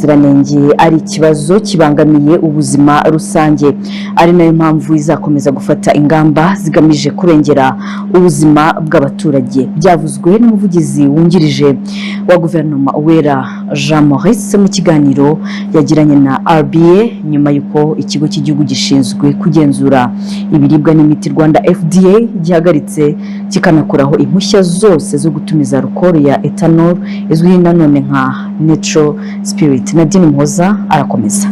ubuziranenge ari ikibazo kibangamiye ubuzima rusange, ari nayo mpamvu izakomeza gufata ingamba zigamije kurengera ubuzima bw'abaturage. Byavuzwe n'umuvugizi wungirije wa guverinoma, Uwera Jean Maurice, mu kiganiro yagiranye na RBA nyuma y'uko ikigo cy'igihugu gishinzwe kugenzura ibiribwa n'imiti, Rwanda FDA, gihagaritse kikanakuraho impushya zose zo gutumiza alcool ya ethanol, izwi nanone nka neutral spirit. Nadine Muhoza arakomeza.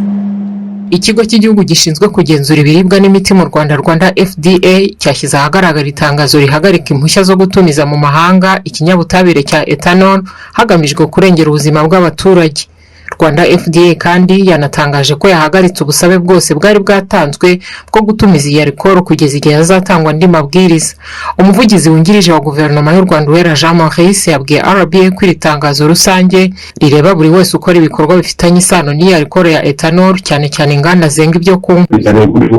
Ikigo cy'igihugu gishinzwe kugenzura ibiribwa n'imiti mu Rwanda, Rwanda FDA, cyashyize ahagaragara itangazo rihagarika impushya zo gutumiza mu mahanga ikinyabutabire cya ethanol, hagamijwe kurengera ubuzima bw'abaturage. Rwanda FDA kandi yanatangaje ko yahagaritse ubusabe bwose bwari bwatanzwe bwo gutumiza iyi alcool kugeza igihe hazatangwa andi mabwiriza. Umuvugizi wungirije wa guverinoma y'u Rwanda, Uwera Jean Maurice, yabwiye RBA ko iri tangazo rusange rireba buri wese ukora ibikorwa bifitanye isano n'iyi alcool ya ethanol, cyane cyane inganda zenga ibyo kunywa. Uwo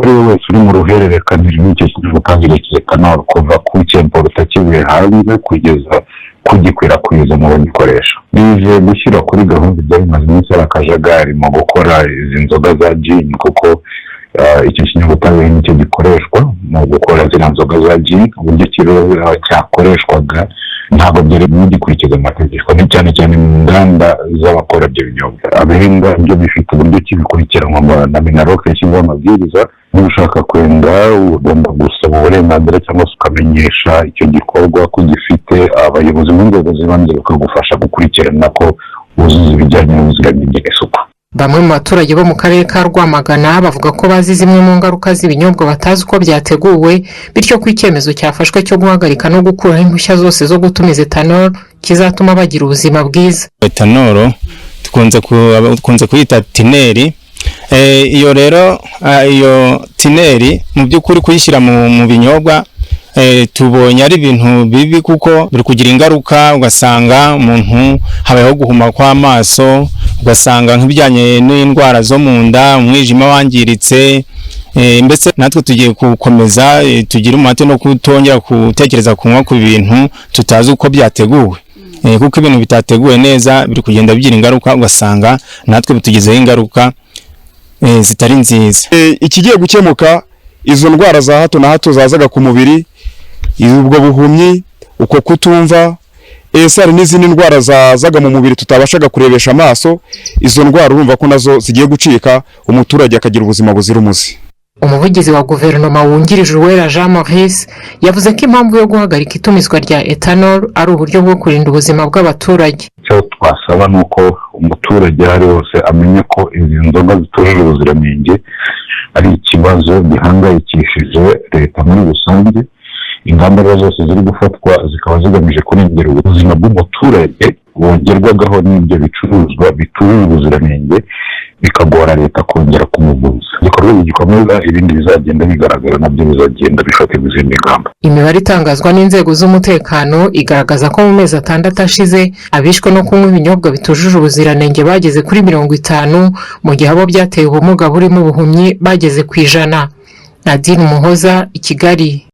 ari we wese uri mu ruhererekane rw'icyo kinyabutabire cya ethanol, kuva ku cyemporuta kivuye hanze kugeza kugikwirakwiza mu bagikoresha, bije gushyira kuri gahunda byari bimaze iminsi ari akajagari mu gukora izi nzoga za gin, kuko icyo kinyabutabire nicyo gikoreshwa mu gukora ziriya nzoga za gin. Uburyo cyakoreshwaga ntabwo byari bigikurikiza amategeko, ni cyane cyane mu nganda z'abakora ibyo binyobwa. Abenga ibyo bifite uburyo kibikurikiranwa na MINALOC, yashyizeho amabwiriza. Niba ushaka kwenga, ugomba gusaba uburenganzira cyangwa se ukamenyesha icyo gikorwa ko gifite abayobozi mu nzego z'ibanze, bakagufasha gukurikirana ko wuzuza ibijyanye n'ubuziranenge n'isuku. Bamwe mu baturage bo mu karere ka Rwamagana bavuga ko bazi zimwe mu ngaruka z'ibinyobwa batazi uko byateguwe, bityo ko icyemezo cyafashwe cyo guhagarika no gukuraho impushya zose zo gutumiza ethanol kizatuma bagira ubuzima bwiza. Ethanol dukunze kuyita tineri. Iyo rero iyo tineri, mu by'ukuri kuyishyira mu binyobwa tubonye ari ibintu bibi, kuko biri kugira ingaruka, ugasanga umuntu habayeho guhuma kw'amaso, ugasanga nk'ibijyanye n'indwara zo mu nda, umwijima wangiritse. Mbese natwe tugiye gukomeza tugire umuhate no kutongera gutekereza kunywa ku bintu tutazi uko byateguwe, kuko ibintu bitateguwe neza biri kugenda bigira ingaruka, ugasanga natwe bitugizeho ingaruka zitari nziza. Ikigiye gukemuka, izo ndwara za hato na hato zazaga ku mubiri, ubwo buhumyi, uko kutumva, ese hari n'izindi ndwara zazaga mu mubiri tutabashaga kurebesha amaso, izo ndwara urumva ko nazo zigiye gucika, umuturage akagira ubuzima buzira umuze. Umuvugizi wa guverinoma wungirije, Uwera Jean Maurice, yavuze ko impamvu yo guhagarika itumizwa rya ethanol ari uburyo bwo kurinda ubuzima bw'abaturage. Icyo twasaba ni uko umuturage aho ari hose amenya ko izi nzoga zitujuje ubuziranenge ari ikibazo gihangayikishije leta muri rusange. Ingamba rero zose ziri gufatwa zikaba zigamije kurengera ubuzima bw'umuturage wongerwagaho n'ibyo bicuruzwa bitujuje ubuziranenge, bikagora leta kongera kumuvuza. Igikorwa gikomeza, ibindi bizagenda bigaragara nabyo bizagenda bifatirwa izindi ngamba. Imibare itangazwa n'inzego z'umutekano igaragaza ko mu mezi 6 ashize abishwe no kunywa ibinyobwa bitujuje ubuziranenge bageze kuri 50, mu gihe abo byateye ubumuga burimo ubuhumyi bageze ku 100. Nadine Umuhoza, i Kigali.